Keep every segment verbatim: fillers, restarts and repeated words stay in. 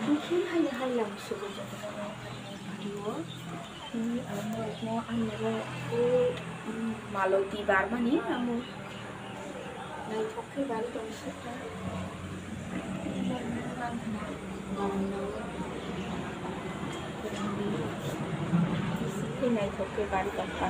Bikhe haino hai lang sugo jotono video. Ni ang norokno ang nogo o, um, Maloti Barmani amo naithok khe bari tong sukha. Naithok khe bari tong kha.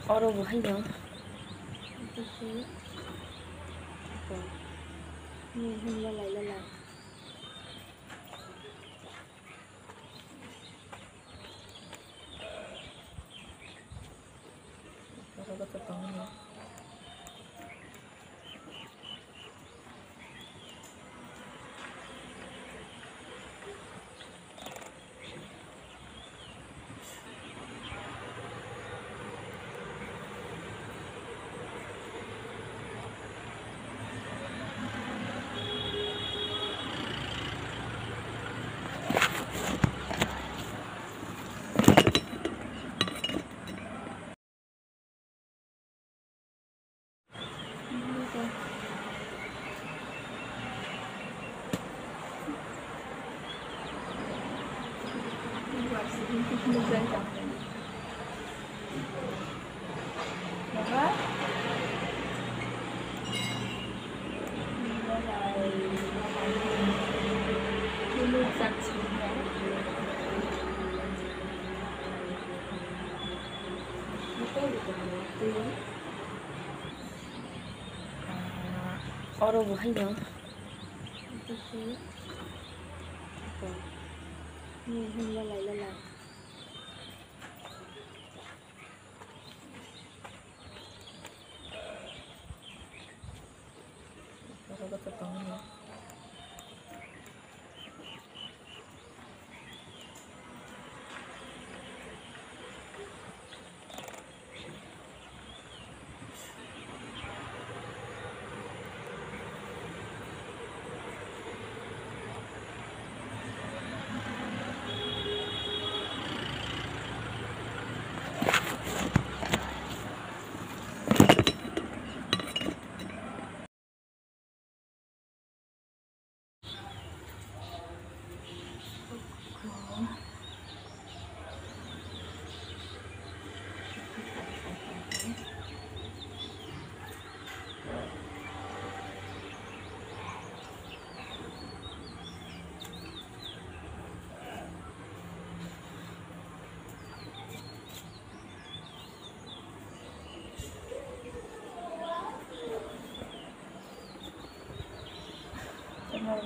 Oro bo haino. Ni hwnba lai la lai. Oro bo haino. Ni hwnba lai la lai.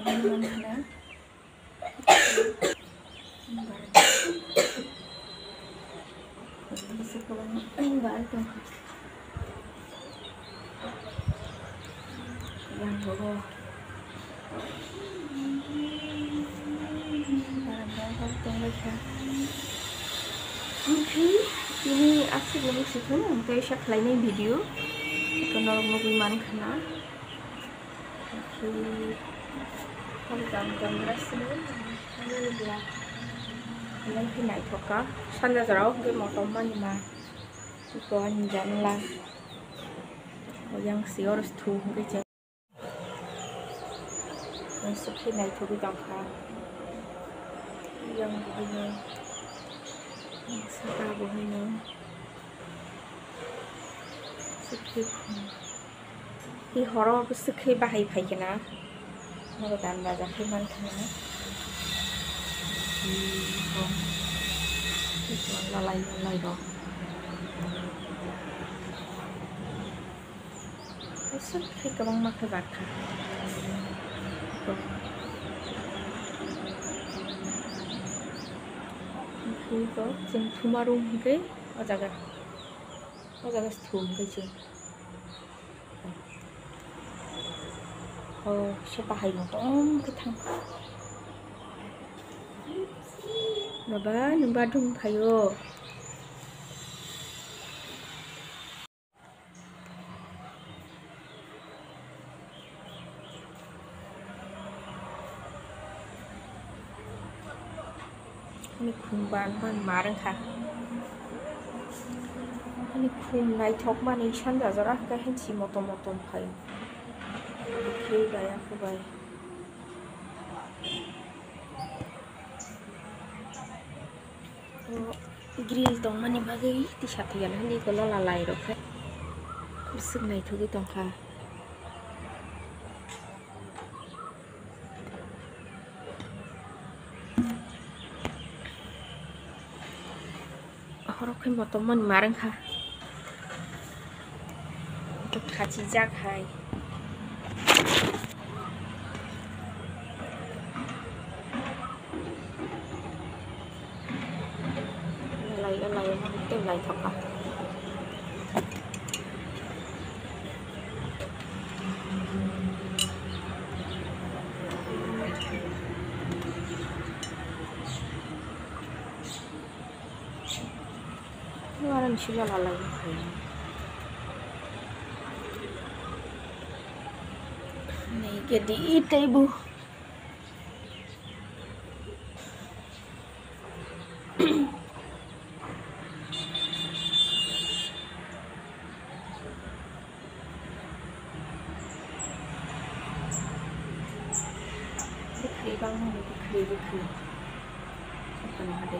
Bwswk kwbangma bar tongkha. Yang rogo. Barang barang kok tonglaikha. Oke, ini asik nang sikon, ang kaisa khlainai video. Iko norok nugwi mankha na. Oke. Hal jam jam rasa ni, hal ni bla. Hal ni naithok kha. Sanja jorao hwnkhe motom mani ma. Iko ani janla. Yang si oro sthu hwnkhe je. Ang sukhi naithogwi tongkha. Yang buhino, saka buhino. Sukhi, i horo sukhi bahai phaikhe na. Noro dan baja khe mankha na. Lalai lalai rok. Aswk khe kwbangma khe barkha. Hwnkhe iko chwng thuma room hwnkhe o jaga, o jaga se thum hwnkhe chwng. O se bahai motom khe thang. Baba, nwng bathroom phaio? Ani khum ban ban mar wngkha. Ani khum naithok mani sanja jora hwnkhe hensi motom motom phaio. Bwkhwi bai, akhu bai. O grill tongmani bagwi tisa thwiyal hwnwi iko lola lai rok khe bwswk naithogwi tongkha. Horok khe motom mani mar wngkha. Khachijak hai. Lai, lai, lai, lai, thok kha. Luar ang sila lalai. Ni ke di itai bu. Bwkhri bangmani, bwkhri, bwkhri. Sokkani hade.